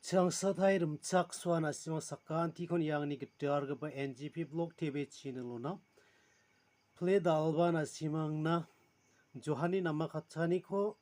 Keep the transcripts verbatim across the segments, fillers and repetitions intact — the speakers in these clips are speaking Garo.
Changsatai rimchaksoa na·simang sakantikon iangni gitalgipa N G P Blog T V channel-ona pile dal·ba na·simangna Johanni nama kattaniko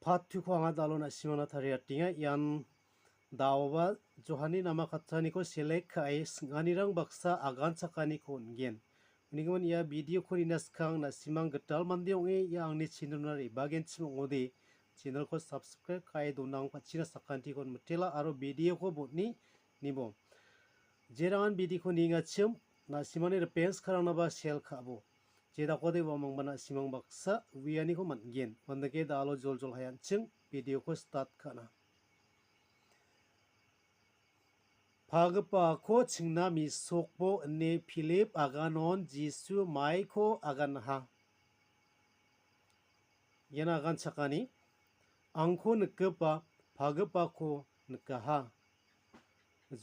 Part two-ko anga dalo na·simangna tariatenga. Ian daoba Johanni nama kattaniko selek ka·e sing·anirang baksa aganchakaniko on·gen. Unigimin ia video-ko nina skang na·simang gital mande ong·e ia angni channel-ona re·bagenchim ong·ode, channel-ko subscribe ka·e donang, pachina sakantikon mitela aro video-ko botni nibo. Jerangan video-ko nengachim, na·simangni ripeng skarangnaba share ka·bo. Jedakode uamangba na·simang baksa uianiko man·gen. Uandake dalo joljol hayanching video-ko start ka·na. Pagipako chingna mesokbo ine Pilip aganon Jisu maiko aganaha. Ian aganchakani, angko nikgipa pagipako nikaha.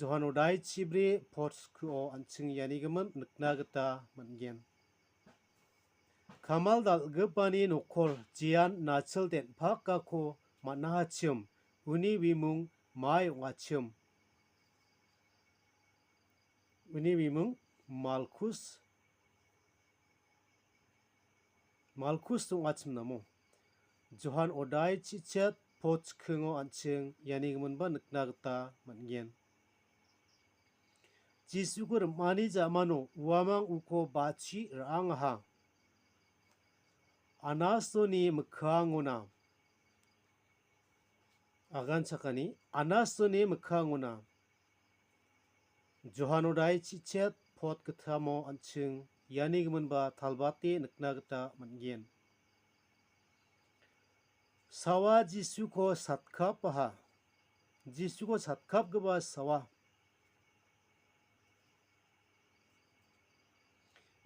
Johan odai chibri pot kuo an·ching ianigimin nikna gita man·gen. Kamal dal·gipani nokol jean nachil den·pakako man·ahachim, uni bimung mai ong·achim. Uni bimung Malkus, Malkus ong·achim namo. Johan odai chichet pot chikingo an·ching ianigiminba nikna gita man·gen. Jisuko rim·ani ja·mano uamang uko bachi ra·angaha. Anasoni mikkangona. Aganchakani Anasoni mikkangona. Johan odai chichet pot gitamo an·ching ianigiminba talbate nikna gita man·gen. Sawa Jisuko satkapaha. Jisuko satkapgipa sawa.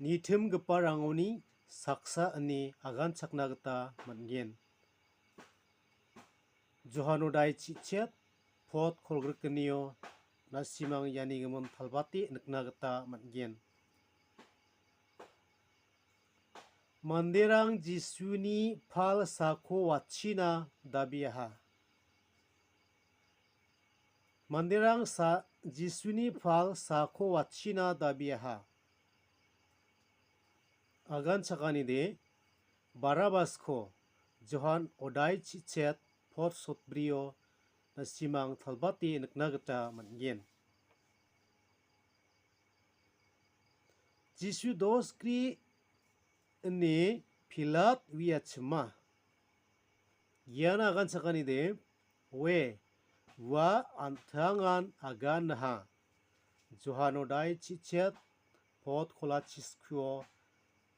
Nitimgiparangoni saksa ine aganchakna gita man·gen. Johan odai chichet pot kolgrikgnio na·simang ianigimin talbate nikna gita man·gen. Manderang Jisuni pal sako watchina dabiaha. Manderang sa-, Jisuni pal sako watchina dabiaha. Aganchakanide Barabasko Johan odai chichet pot sotbrio na·simang talbate nikna gita man·gen. Jisu dos gri ine Pilat uiachima. Ian aganchakanide, we, ua an·tangan aganaha. Johan odai chichet pot kolachis kuo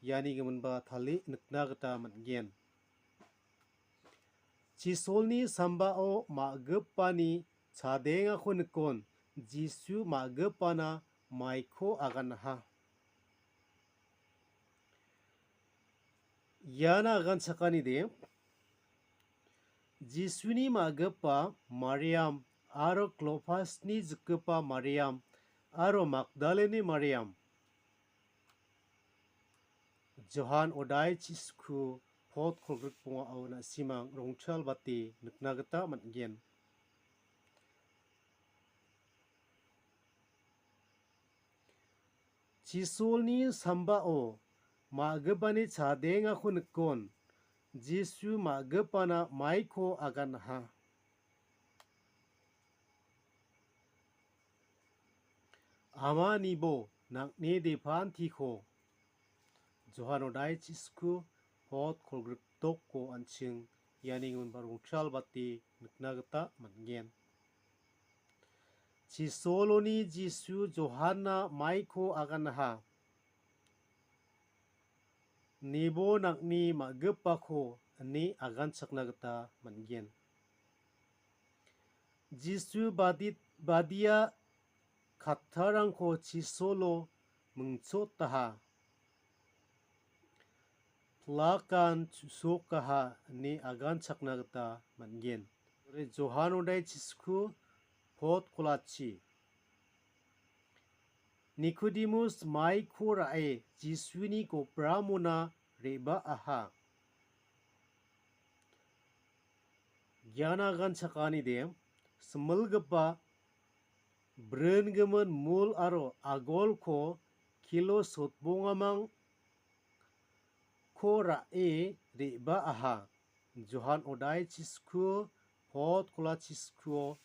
ianigiminba tali nikna gita man·gen. Chisolni sambao ma·gipani chadengako nikon, Jisu ma·gipana maiko aganaha. Iana aganchakanide, Jisuni ma·gipa Mariam aro Klopasni jikgipa Mariam aro Magdaleni Mariam. Johan odai chisku pot kolgrik bongao na·simang rongtalbate nikna gita man·gen. Chisolni sambao ma·gipani chadengako nikon, Jisu ma·gipana maiko aganaha. Amanibo nang·ni depantiko Johan odai chisku pot kolgrik dokko an·ching iani giminba rongtalbate nikna gita man·gen. Chisoloni Jisu Johanna maiko aganaha. Nibo nang·ni ma·gipako ine aganchakna gita man·gen. Jisu badi-, badia kattarangko chisolo mingchotaha. Plakan chu·sokaha ine aganchakna gita man·gen. Johan odai chisku pot kolachi. Nikodemus maiko ra·e Jisuni gopramona re·baaha. Giana ganchakanide, similgipa bringimin mul aro agolko kilo sotbongamang ko ra·e re·baaha. Johan odai chisku, pot kola chiskuo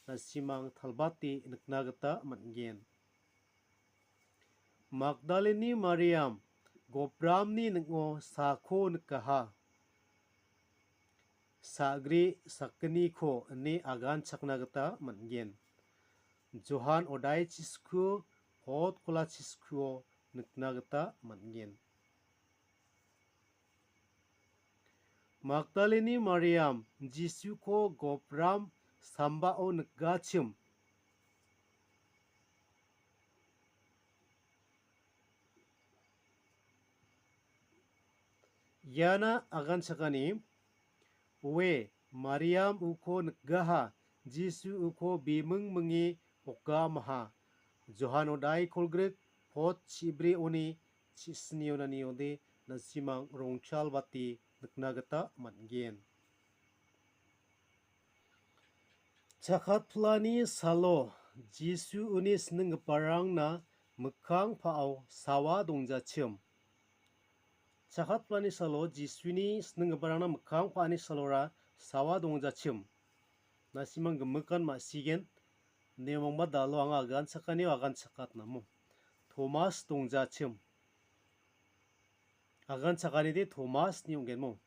nasimang talbate nikna gita man·gen. Magdalini Mariam gopramni ning·o sako nikaha. Sagri sakgniko ine aganchakna gita man·gen. Johan odai chisku, pot kola chiskuo nikna gita man·gen. Magdalini Mariam Jisuko gopram sambao nikgachim. Iana aganchakani, oe, Mariam uko nikgaha, Jisu uko biming minge okamaha. Johano daikolgrik pot chibrioni chisnionaniode nasimang rongchal bate nikna gita man·gen. Chakatpilani salo Jisu uni sininggiparangna mikkang pa·ao sawa dongjachim. Chakatpilani salo Jisuni sininggiparangna mikkang pa·ani salora sawa dongjachim. Nasimang gimikan ma·sigen, nemongba dalo anga aganchakanio aganchakatnamo. Tomas dongjachim. Aganchakanide Tomasni ong·genmo.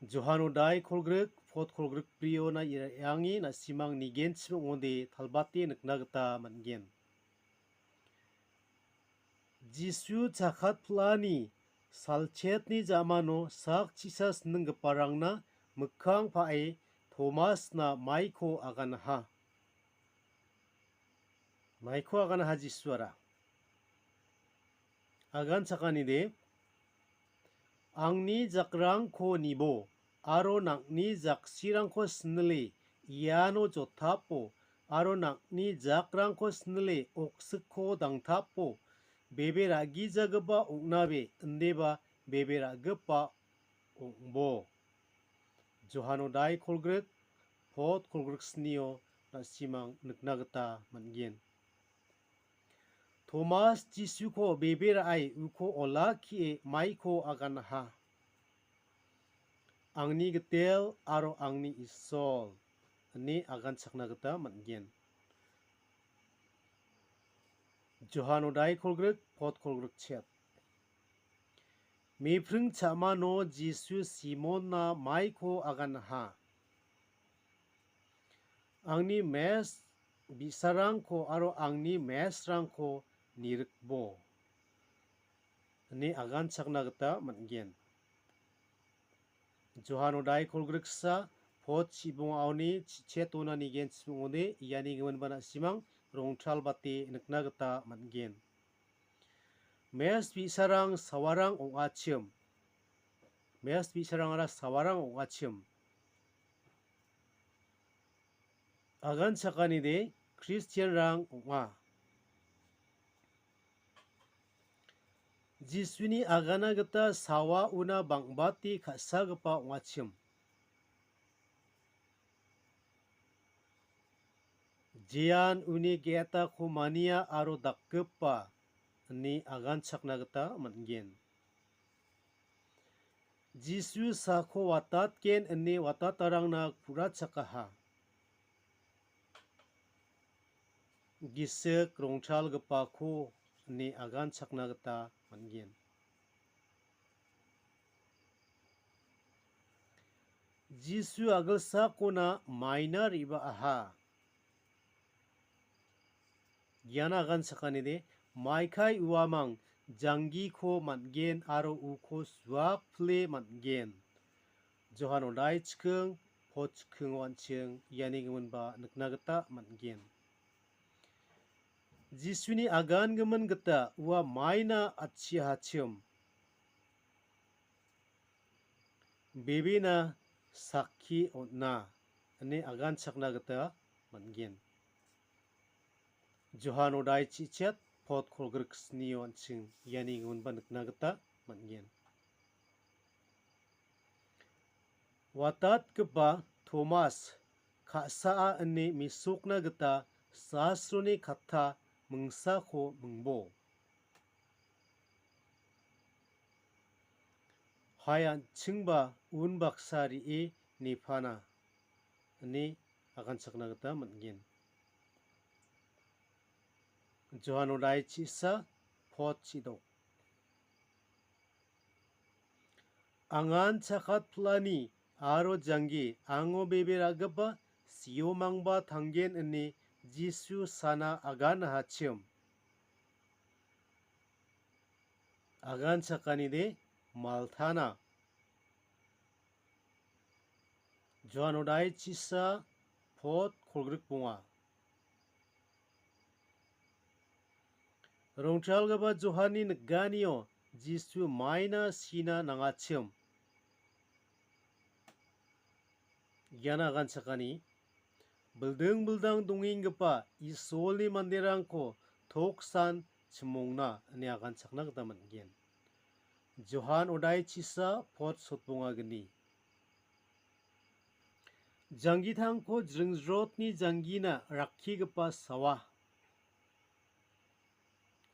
Johano daikolgrik, pot kolgrik briona ira-, iangi nasimang nigenchim ong·ode talbate nikna gita man·gen. Jisu chakatpilani salchetni ja·mano sak chisas ninggiparangna mikkang pa·e Tomasna maiko aganaha. Maiko aganaha Jisuara. Aganchakanide, angni jakrangko nibo, aro nang·ni jaksirangko sinile iano jotapo, aro nang·ni jakrangko sinile oksikko dangtapo, bebe ra·gijagipa ong·nabe, indeba bebe ra·gipa ong·bo. Johano daikolgrik, pot kolgriksnio nasimang nikna gita man·gen. Tomas Jisuko bebe ra·e uko olakkie maiko aganaha. Angni gitel aro angni Isol, ine aganchakna gita man·gen. Johano daikolgrik, pot kolgrik chet. Mipring cha·mano Jisu Simonna maiko aganaha. Angni mes bi·sarangko aro angni mesrangko nirikbo, ine aganchakna gita man·gen. Johano daikolgriksa pot chibongaoni chichetona nigenchim ong·ode iani giminba na·simang rongtalbate nikna gita man·gen. Mes bi·sarang sawarang ong·achim. Mes bi·sarangara sawarang ong·achim. Aganchakanide Kristianrang ong·a. Jisuni agana gita sawa una bang·bate ka·sagipa ong·achim. Jean uni ge·etako mania aro dakgipa ine aganchakna gita man·gen. Jisu sako watatgen ine watatarangna ku·rachakaha. Gisik rongtalgipako ine aganchakna gita man·gen. Jisu agilsakona maina re·baaha. Iana aganchakanide, maikai uamang janggiko man·gen aro uko suakpile man·gen. Johano daichiking, potchikingo an·ching iani giminba nikna gita man·gen. Jisuni agangimin gita ua maina atchiahachim. Bebena sakki on·a. ine aganchakna gita man·gen. Johan odai chichet pot kolgrik snio an·ching iani giminba nikna gita man·gen. Watatgipa Tomas ka·saa ine mesokna gita sastroni katta mingsako mingbo. Hai an·chingba unbaksa re·e nepana ine aganchakna gita man·gen. Johan odai chisa pot chidok. Angan chakat plani aro janggi ango bebe ra·gipa siomangba tanggen ine Jisu sana aganahachim. Agan chakanide Maltana. Johan odai chisa pot kolgrik bonga. Rongchalgipa Johanni niganio Jisu maina sina nangachim. Iana agan chakani, bilding bildang dongenggipa Isolni manderangko toksan chimongna ine agan chakna gita man·gen. Johan odai chisa pot sotbonga gni. Janggitangko jringjrotni janggina rakkigipa sawa.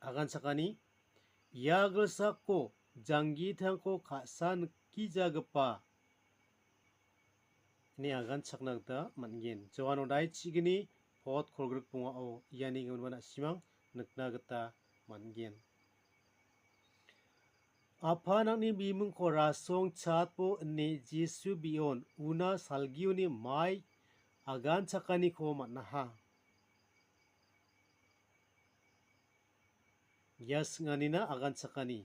Agan chakani, ia gilsako janggitangko ka·sa nikgijagipa ine agan chakna gita man·gen. Johan odai chigni pot kolgrik bongao iani giminba na·simang nikna gita man·gen. Apa nang·ni bimingko rasong chatbo ine Jisu bion una salgioni mai agan chakaniko man·aha. Ia sing·anina agan chakani.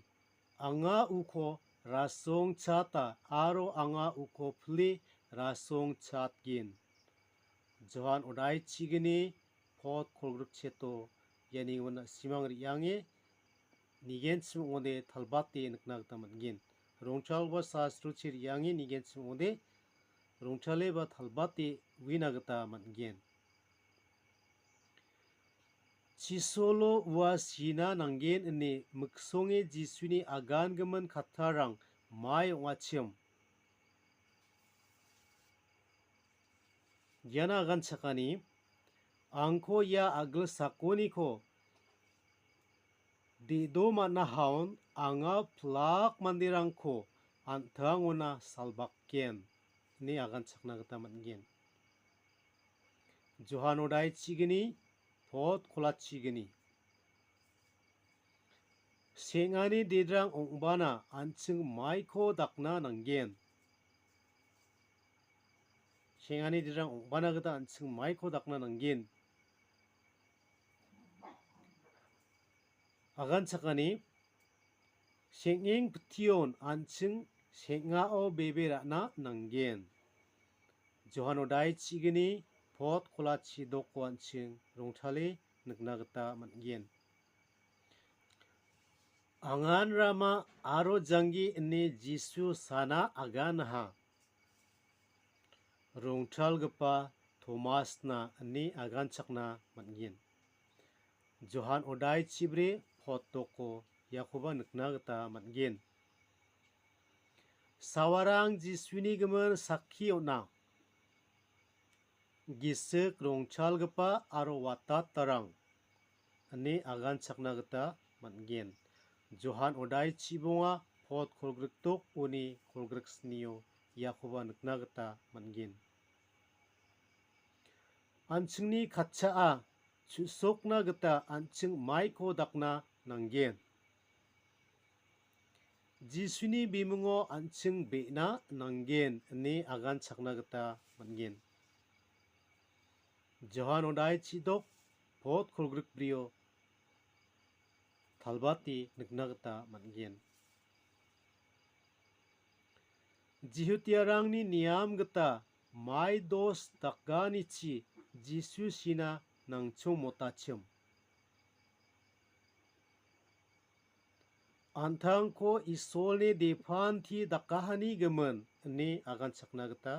Anga uko rasong chata aro anga uko pile rasong chatgen. Johan odai chigni pot kolgrik cheto iani gimin na·simang re·ange nigenchim ong·ode talbate nikna gita man·gen. Rongchalgipa sastrochi re·ange nigenchim ong·ode rongchale ba talbate uina gita man·gen. Chisolo ua sina nanggen ine miksonge Jisuni agangimin kattarang mai ong·achim. Iana agan chakani, angko ia agil sakoniko de·do man·ahaon anga pilak manderangko an·tangona salbakgen, ine agan chakna gita man·gen. Johan odai chigni, pot kolachigni. Seng·ani dedrang ong·bana an·ching maiko dakna nanggen. Seng·ani dedrang ong·bana gita an·ching maiko dakna nanggen. Agan chakani, seng·eng pition an·ching seng·ao bebe ra·na nanggen. Johan odai chigni pot kolachi doko an·ching rongtale nikna gita man·gen. Angan rama aro janggi ine Jisu sana aganaha. Rongtalgipa Tomasna ine aganchakna man·gen. Johan odai chibre pot doko iakoba nikna gita man·gen. Sawarang Jisuni gimin sakki on·a. Gisik rongchalgipa aro watattarang ine aganchakna gita man·gen. Johan odai chibonga pot kolgrik dok uni kolgrik snio iakoba nikna gita man·gen. An·chingni katchaa chu·sokna gita an·ching maiko dakna nanggen. Jisuni bimingo an·ching be·na nanggen ine aganchakna gita man·gen. Johan odai chidok pot kolgrikbrio talbate nikna gita man·gen. Jihudiarangni niam gita mai dos dakganichi Jisu sina nangchongmotachim. An·tangko Isolni depanti dakahani gimin ine aganchakna gita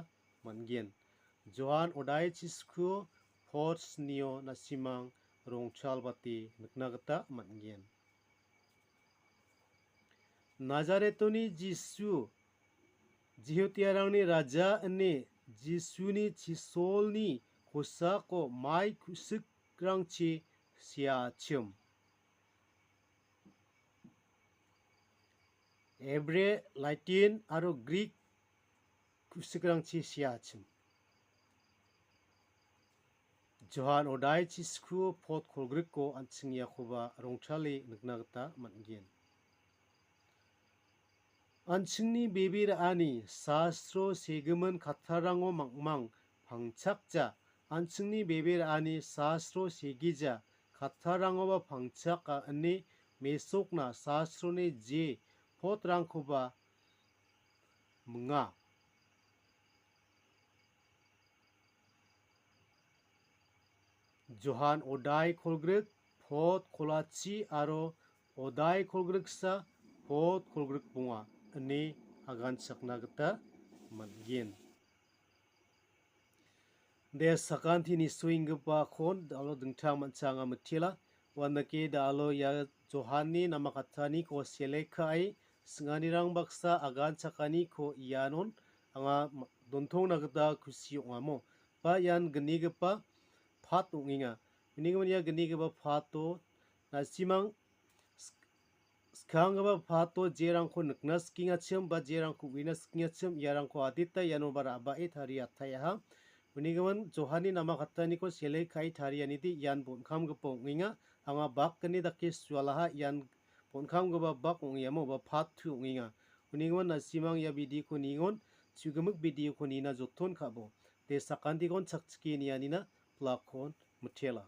man·gen. Johan odai chiskuo pot snio nasimang rongchalbate nikna gita man·gen. Nazaretoni Jisu, Jihudiarangni raja ine Jisuni chisolni kosako mai ku·sikrangchi seachim. Hebre, Latin aro Grik ku·sikrangchi seachim. Johan odai chiskuo pot kolgrikko an·ching iakoba rongtale nikna gita man·gen. An·chingni bebe ra·ani sastro segimin kattarrango mangmang pangchakja. An·chingni bebe ra·ani sastro segija, kattarrangoba pangchaka ine mesokna sastroni je potrangkoba minga. Johan odai kolgrik pot kolachi aro odai kolgriksa pot kolgrik bonga ine aganchakna gita man·gen. De sakanti nisoenggipakon alo dingtang mancha anga mitela. Uandake da alo ia Johanni namakataniko sele ka·e singanirang baksa agan chakaniko ianon anga ma-, dontongna gita kusi ong·amo. Ba ian gnigipa pat ong·enga. Unigimin ia gnigipa pato nasimang sk-, skanggipa pato jerangko nikna skengachim ba jerangko uina skengachim iarangko adita iano ba ra·bae tariataeha. Unigimin Johanni namakataniko sele ka·e tarianide ian bon·kamgipa ong·enga. Anga bakgni dake sualaha ian bon·kamgipa bak ong·eamo ba pat tu ong·enga. Unigimin nasimang ia bidiko ningon chugimik bidiko nina joton ka·bo. De sakantikon chakchike nianina plakon mitela.